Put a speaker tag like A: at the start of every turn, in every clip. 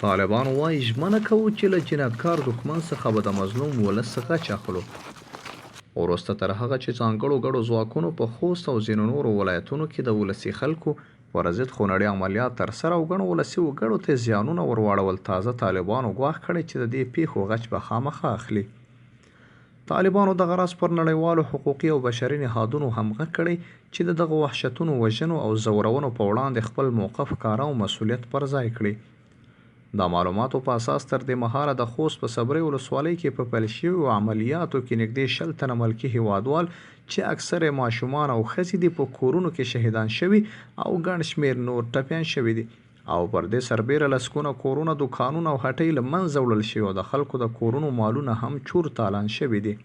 A: طالبان وايي، ژمنه کوو چې له جنایتکار دښمن څخه به د مظلوم ولس غچ اخلو. وروسته تر هغه چې ځانګړو ګډو ځواکونو په خوست او ځینو نورو ولایتونو کې د ولسي خلکو پر ضد خونړي عملیات ترسره او ګڼو ولسي وګړو ته یې زیانونه ور واړول، تازه طالبانو ګواښ کړی چې د دې پېښو غچ به خامخا اخلي. طالبانو دغه راز پر نړیوالو حقوقي او بشري نهادونو هم غږ کړی چې د دغو وحشتونو، وژنو او ځورونو په وړاندې خپل موقف ښکاره او مسوولیت پر ځای کړي. د معلوماتو په اساس تر دې مهاله د خوست په صبرۍ ولسوالۍ کې په پیل شویو عملیاتو کې نږدې 20 تنه ملکي هیوادوال چې اکثره یې ماشومان او ښځې دي په کورونو کې شهیدان شوي او ګڼ شمېر نور ټپیان شوي دي او پر دې سربېره لسګونه کورونه، دوکانونه او هټۍ له منځه وړل شوي او د خلکو د کورونو مالونه هم چور تالان شوي دي.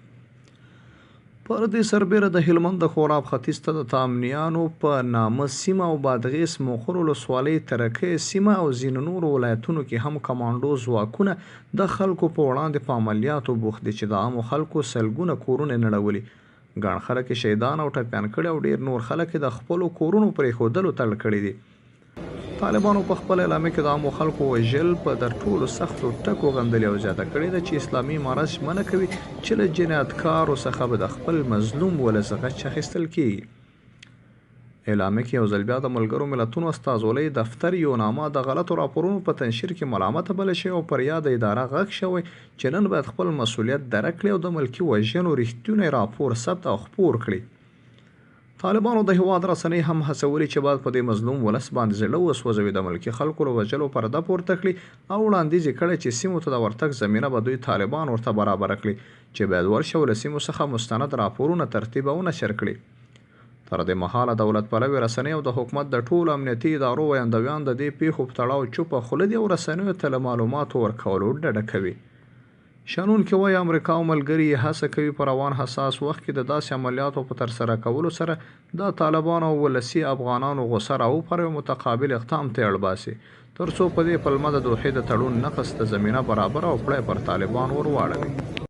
A: پر دې سربېره د هلمند د ښوراب ختیځ ته د تامنیانو په نامه سیمه او بادغیس موقر ولسوالۍ ترکۍ سیمه او ځینو نورو ولایتونو کې هم کمانډو ځواکونه د خلکو په وړاندې په عملیاتو بوخت دي چې د عامو خلکو سلګونه کورونه یې نړولي، ګڼ خلک یې شهیدان او ټپیان کړي او ډېر نور خلک یې د خپلو کورونو پرېښودلو ته اړ کړي دي. طالبانو په خپله اعلامیه کې د عامو خلکو وژل په تر ټولو سختو ټکو غندلي او زیاته کړې ده چې اسلامي امارت ژمنه کوي چې له جنایتکارو څخه به د خپل مظلوم ولس غچ اخیستل کېږي. اعلامیه کې یو ځل بیا د ملګرو ملتونو استازولۍ دفتر یوناما د غلطو راپورونو په تنشیر کې ملامته بلل شوې او پر یاده اداره غږ شوی چې نن باید خپل مسوولیت درک کړي او د ملکي وژنو رښتونی راپور ثبت او خپور کړي. طالبانو د هېواد رسنۍ هم هڅولي چې باید په دې مظلوم ولس باندې زړه وسوځوي، د ملکي خلکو له وژلو پرده پورته کړي او وړاندیز یې کړی چې سیمو ته د ورتګ زمینه به دوی طالبان ورته برابره کړي چې باید ورشي او له سیمو څخه مستند راپورونه ترتیب او نشر کړي. تر دې مهاله دولت پلوې رسنۍ او د حکومت د ټولو امنیتي ادارو ویاندویان د دې پېښو په تړاو چوپه خوله دي او رسنیو ته له معلوماتو ورکولو ډډه کوي. شنونکي وايي، امریکا او ملګري یې هڅه کوي په روان حساس وخت کې د داسې عملیاتو په ترسره کولو سره د طالبانو او ولسي افغانانو غوسه راوپاروي او متقابل اقدام ته یې اړ باسي، تر څو په دې پلمه د دوحې د تړون نقض ته زمینه برابره او پړه پر طالبانو ور واړوي.